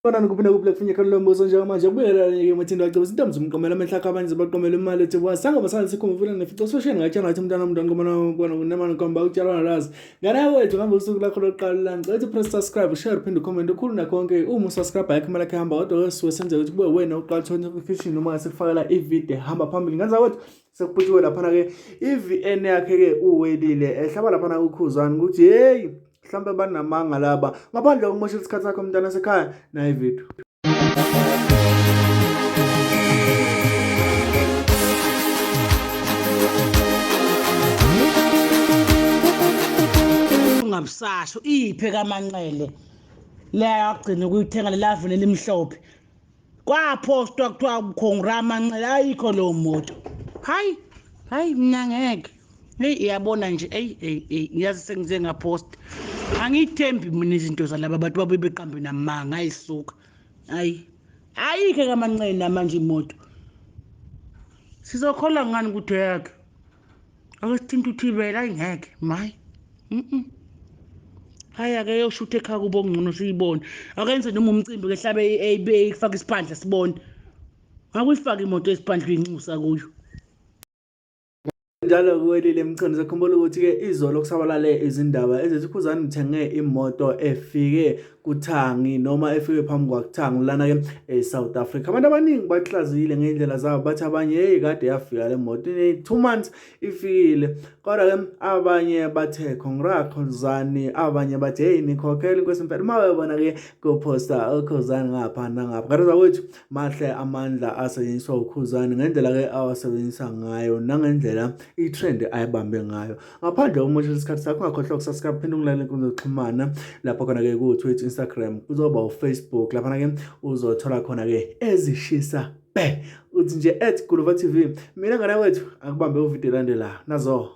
Bonani kuphi nakuphi kufunye khona lombuso njengamanje kubuyelelane ke mathindo acebo izintombi zomqomela amehla akho abanye zibaqomela imali ethi wasanga basana sikhumba funa nefica sosheni ngatshela ngathi umntana umntana ngomana ngomana kunemana komba utshalwa nalazi ngane yakwethu ngambe usuku lakho lokuqala la ngicela ukuthi press subscribe share phinde comment ukhulu nakho konke uma usubscribe ayikho imali yakhe hamba kodwa ke suke senze ukuthi kube wena uqala uthola notification noma sikufakela ivideo hamba phambili ngenza kwethu sekuphuthiwe laphana ke i-VN yakhe ke uwelile ehlaba laphana ukhuzani ukuthi hey mhlawumbe banamanga laba ngaphandle kokumosha isikhathi sakho mntana sekhaya nayi video. Ungabusasho iphe kaManqele leyo agcina ukuyithenga lelavini elimhlophe kwaphostwa kuthiwa khongra Manqele ayikho leyo moto. Hayi hayi, mina ngeke. Heyi, iyabona nje, eyi eyi eyi, ngiyazi sengize ngaphosta. Angiyithembi mina izinto zalaba bantu babuye beqambe namanga ayisuka. Hayi, ayikho kaManqele namanje imoto. Sizokholwa ngani ukuthi eyakhe? Ake sithinte uthibela, ayi ngeke, mayi. Hayi ake yoshutha ekhaya kubo ngcono siyibone. Akenze noma umcimbi ke hlabe eyifaka isiphandla sibone. Akuyifake imoto esiphandla uyinxusa kuyo. Njalo kuwelile Mchunu sekhumbula ukuthi-ke izolo kusabalale izindaba ezithi uKhuzani uthenge imoto efike kuthangi noma efike phambi kwakuthangi lana-ke e-South Africa. Abantu abaningi bahlaziyile ngey'ndlela zabo bathi abanye heyi kade yafika le moto 2 months ifikile, kodwa-ke abanye bathe congra Khuzani, abanye bathe heyi nikhokhela inkosi impela uma bebona-ke kuphosta uKhuzani ngapha nangapha. Kanti zakwethu mahle amandla asetshenziswa uKhuzani ngendlela-ke awasebenzisa ngayo nangendlela i-trend ayibambe ngayo. Ngaphandle kokumosha isikhathi sakho ungakhohlwa ukusubscribe phinde ungilalele inkundla zokuxhumana lapho khona-ke ku-Twitter, Instagram, kuzoba uFacebook laphana-ke uzothola khona-ke ezishisa bhe uthi nje @guluva TV. Mina ngane wethu akubambe uvidiyo elandelayo nazo.